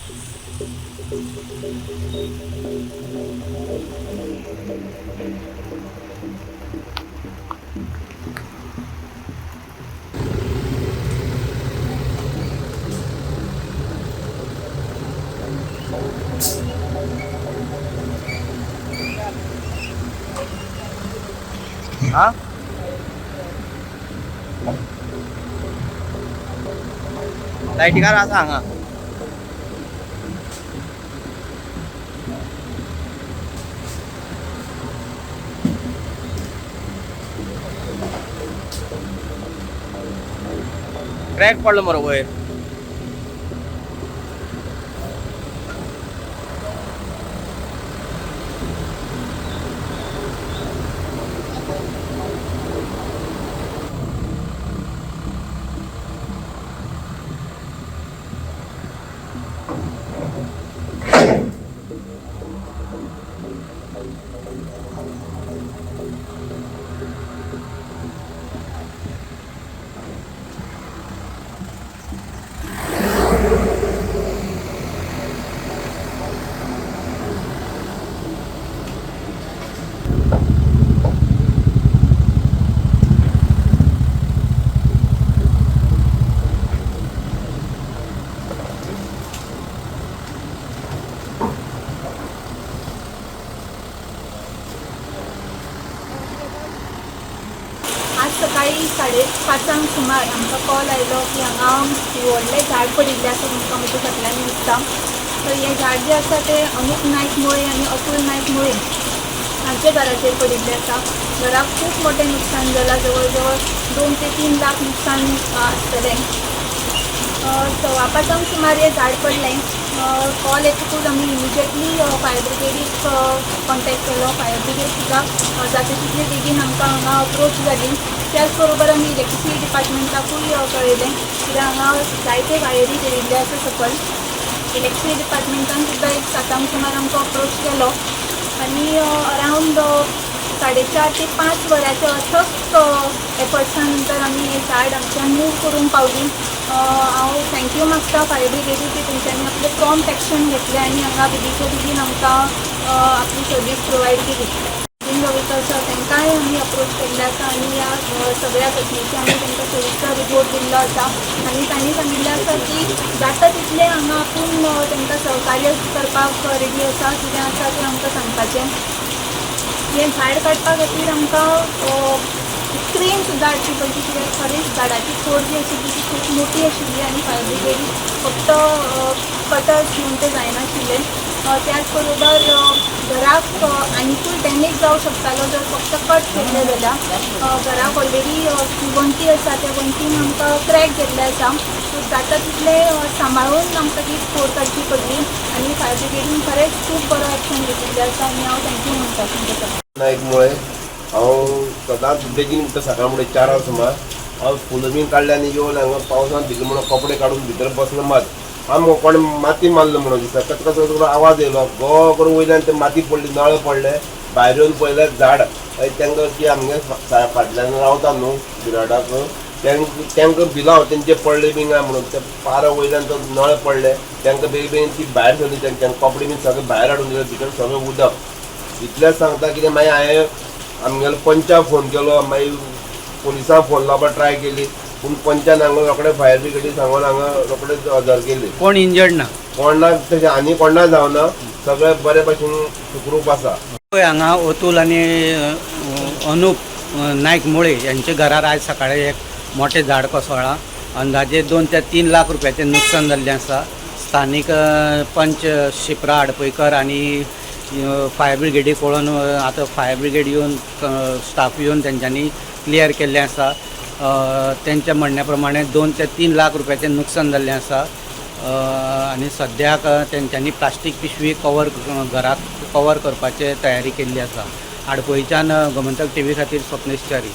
हा. लायटीकार आसा हांगा. क्रॅक पडलो मरे वयर. आज सकाळी 5:30 सुमार आमकां कॉल आयलो की हांगा व्हडलें झाड पडिल्लें आसा, तुमकां म्हज्या फाटल्यान दिसता. तर हें झाड जें आसा तें अनुप नायक मुळे आनी अतुल नायक मुळे हांच्या घराचेर पडिल्लें आसा. घराक खूब मोठें नुकसान जालां, जवळ जवळ 2 ते 3 लाख नुकसान आसतलें. 5:15 सुमार हें झाड पडलें. कॉल येतकूच आमी इमिजिएटली फायर ब्रिगेडीक कॉन्टेक्ट केलो. फायर ब्रिगेड सुद्दां जाता तितले बेगीन आमकां हांगा अप्रोच जाली. त्याच बरोबर आमी इलेक्ट्रिसिटी डिपार्टमेंटाकूय कळयलें, कित्याक हांगा जायते वायरी देंविल्ले आसा सकयल. इलेक्ट्रिसिटी डिपार्टमेंटान सुद्दां एक 7 सुमार आमकां अप्रोच केलो आनी अरावंड 4:30 ते 5 वरांच्या अथक एफर्ट्सा नंतर आमी हें झाड हांगच्यान मूव करूंक पावलीं. हांव thank you मागता फायर ब्रिगेडीक की तेंच्यांनी आपलें प्रॉम्प्ट एक्शन घेतलें आनी हांगा बेगीच्या बेगीन आमकां आपली सर्वीस प्रोवायड केली. नितीन आसा तांकांय आमी अप्रोच केल्ले आसा आनी ह्या सगळ्या घटनेची आमी तांकां सविस्तर रिपोर्ट दिल्लो आसा आनी तांणी सांगिल्लें आसा की जाता तितलें हांगा आपूण तांकां सहकार्य करपाक रेडी आसा. कितें आसा तें आमकां सांगपाचें. हें झाड काडपा खातीर आमकां क्रेन सुद्दां हाडची पडली, कित्याक खरेंच झाडाची खोड जी आशिल्ली ती खूब मोठी आशिल्ली आनी फायर ब्रिगेडीक फक्त कटर्स घेवन तें जायनाशिल्लें. त्याच बरोबर घराक आनिकूय डॅमेज जावं शकतालो जर फक्त कट केल्लें जाल्यार. घराक ऑलरेडी वण्टी आसा, त्या वण्टीन आमकां क्रॅक गेल्ले आसा. सो जाता तितलें सांबाळून आमकां ती खोड काडची पडली आनी फायर ब्रिगेडीन खरेंच खूब बरो एक्शन घेतिल्लें आसा आनी हांव thank you म्हणटा तुमच्या सगळ्यांक. नायक मुळे हांव सदांच बेगीन उठ्ठा, सकाळ फुडें 4 सुमार हांव फुलां बीन काडलें आनी येवन हांगा पावसान भिजलो म्हणून कपडे काडून भितर बसलो. मात आमकां कोणें माती मारलो म्हणून दिसता, कच कच कच आवाज येयलो, गो करून वयल्यान ते माती पडली, नळ पडले. भायर येवन पळयल्यार झाड तांकां ती आमगे फाटल्यान रावता न्हू बिराडाक, तांकां भिलाव तेंचे पडले बीन काय म्हणून ते पारा वयल्यान तो नळ पडले. तांकां बेगीन बेगीन ती भायर सरली, तेंच्यान कपडे बीन सगळे भायर हाडून दिले, भितर सगळें उदक. इतलेंच सांगता कितें, मागीर हांवें आमगेलो पंचाक फोन केलो, मागीर पुलिसांक फोन लावपाक ट्राय केली, पूण पंचान हांगा रोखडे फायर ब्रिगेडीक सांगून हांगा रोखडेच हजर केली. कोण इंजर्ड ना? कोणाक तशें आनी कोणा जावना, सगळे बरे भशेन सुखरूप आसा. पळय हांगा अतुल आनी अनुप नायक मुळे यांच्या घरार आयज सकाळी एक मोठें झाड कोसळ्ळां. अंदाजे 2 ते 3 लाख रुपयाचें नुकसान जाल्लें आसा. स्थानीक पंच शिप्रा आडपयकर आनी फायर ब्रिगेडीक पळोवन आतां फायर ब्रिगेड येवन, स्टाफ येवन तेंच्यांनी क्लियर केल्लें आसा. तेंच्या म्हणण्या प्रमाणे 2 ते 3 लाख रुपयाचें नुकसान जाल्लें आसा आनी सद्याक तेंच्यांनी प्लास्टीक पिशवी कवर घराक कवर करपाचे तयारी केल्ली आसा. आडपयच्यान गोमंतक टीव्ही खातीर स्वप्नेश च्यारी.